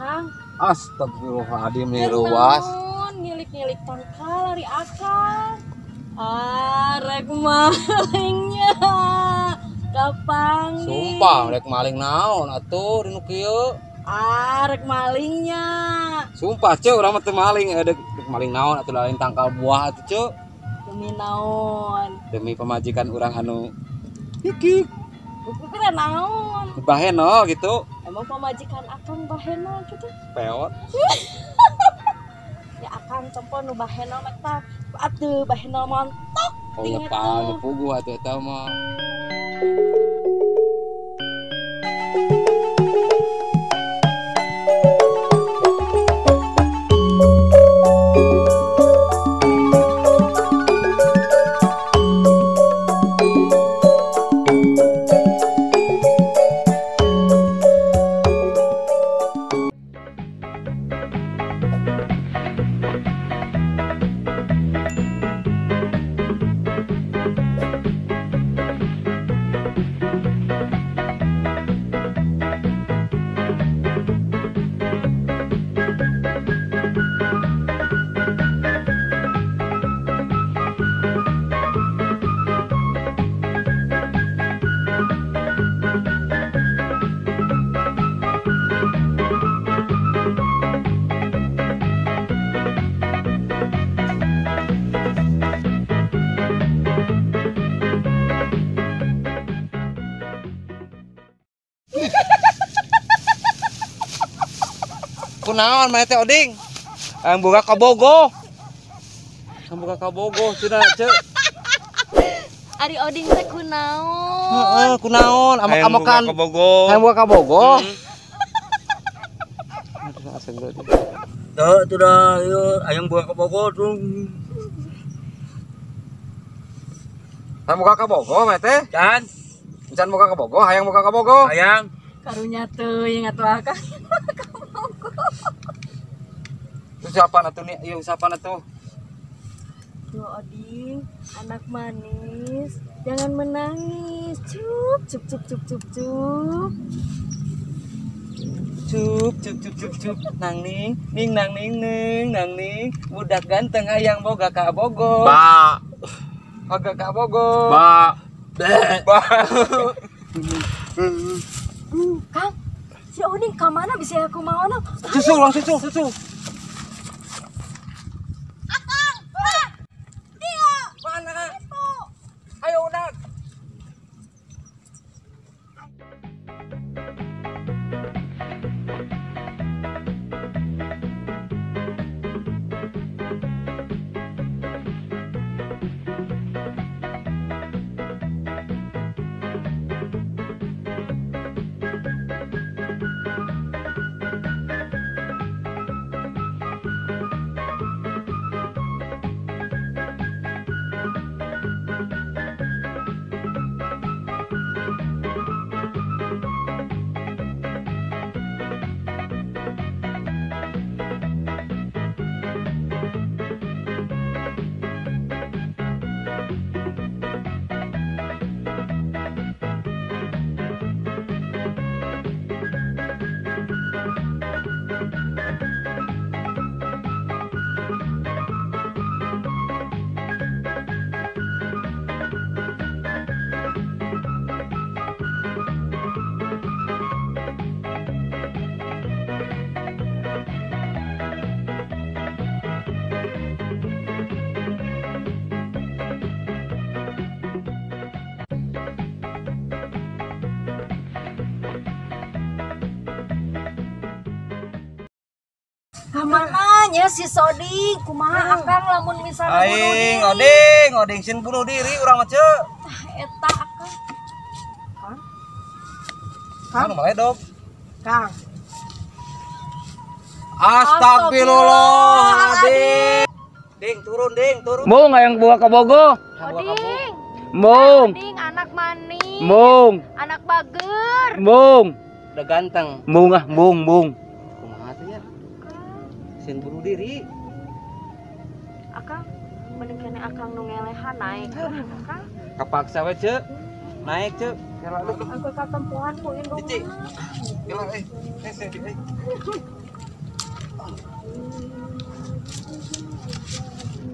Akang. Astagfirullahaladzim nih ruas. Ngilik-ngilik tangkal lari akang. Ah, rek malingnya. Kapanggih. Sumpah rek maling naon atuh di nu kieu. Ah, rek malingnya. Sumpah ceu urang mah teu maling, rek maling naon atuh lain tangkal buah atuh ceu. Demi naon? Demi pamajikan urang anu hikik. Kira naon? Baheno gitu. Emang pamajikan akang baheno gitu? Peot. Ya akang tempo nu baheno mah tah. Atuh baheno montok. Oh ya pan puguh atuh eta mah. Kunaon maneh teh Oding? Hayang boga kabogoh. Hayang boga kabogoh cenah ceu. Ari Oding teh kunaon? Heeh, kunaon? Amak-amakan. Hayang boga kabogoh. Aduh, aseng deui. Teu atuh da ieu hayang boga kabogoh tuh. Hayang boga kabogoh maneh teh? Can. Can boga kabogoh, hayang boga kabogoh. Hayang. Karunya teuing atuh akang. Usapan atuh nih, iya usapan atuh. Tuh Oding, anak manis, jangan menangis. Cup cup cup cup cup cup. Cup cup cup cup cup nang ning ning nang ning ning nang ning budak ganteng hayang boga kabogoh. Ba. Boga kabogoh. Ba. Ba. Kang, si Oding ka mana bisa aku mau no? Susul, langsung susul, susul. Akang, ah, dia. Mana? Itu. Ayo udah. Kamananya si Soding, kumaha akang lamun misalnya bunuh diri. Aing, Oding, Oding sin bunuh diri urang mah ceu. Tah eta akang. Kang. Kang maledog. Kang. Astagfirullahaladzim. Ding, turun, Ding, turun. Mung hayang boga kabogoh. Oding. Mung. Oding anak manis. Mung. Anak bager. Mung. Udah ganteng. Mung ah, mung, mung. Kumaha teh nya? Sin bunuh diri. Akang, mending kene akang nu ngelehan naik. Akang. Kapaksa we, Ceu. Naik, Ceu. Kela lu. Aku katempohan ku indung. Cici. Kela eh. Eh, eh.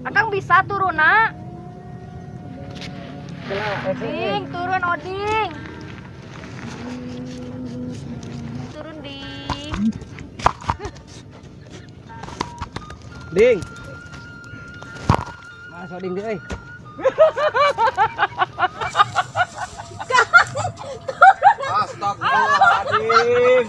Akang bisa turun nak. Ding, turun Oding. Turun ding. Ding. Masuk ding euy. Astagfirullahaladzim.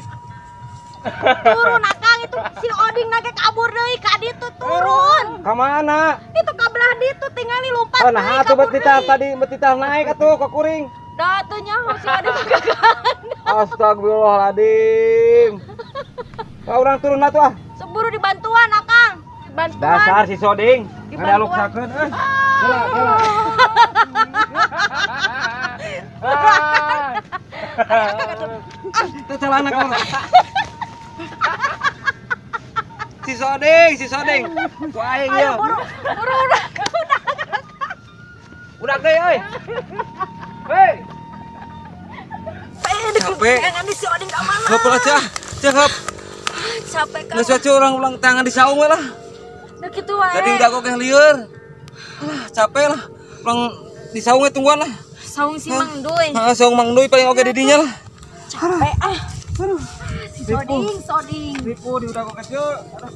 Turun akang itu si Oding nage kabur deui ka ditu turun. Ka mana? Itu ka belah ditu tingali lompat. Oh, nah atuh betitah tadi betitah naik atuh ka kuring. Da atuh nyaho si Oding kagagan. Astagfirullahaladzim. Ka urang turun atuh ah. Seburu dibantuan akang. Bantuan. Dasar si Soding. Ngadaluksakeun euy. Gila, gila. Itu celana kau. Si Soding, Ku aing ieu. Buru, buru udah. Udah deui euy. Hei. Capek. Si Oding ka mana? Heup lah cah. Cah heup. Capek kan. Geus we urang ulang tangan di saung we lah. Nah kitu wae. Jadi udah kok lieur. Alah, capek lah. Urang di saung we tungguan lah. Saung si Mang Duy. Heeh, saung Mang Duy paling oke di dinya lah. Capek ah. Aduh. Si Soding. Ripu di udah kok kecil. Aduh.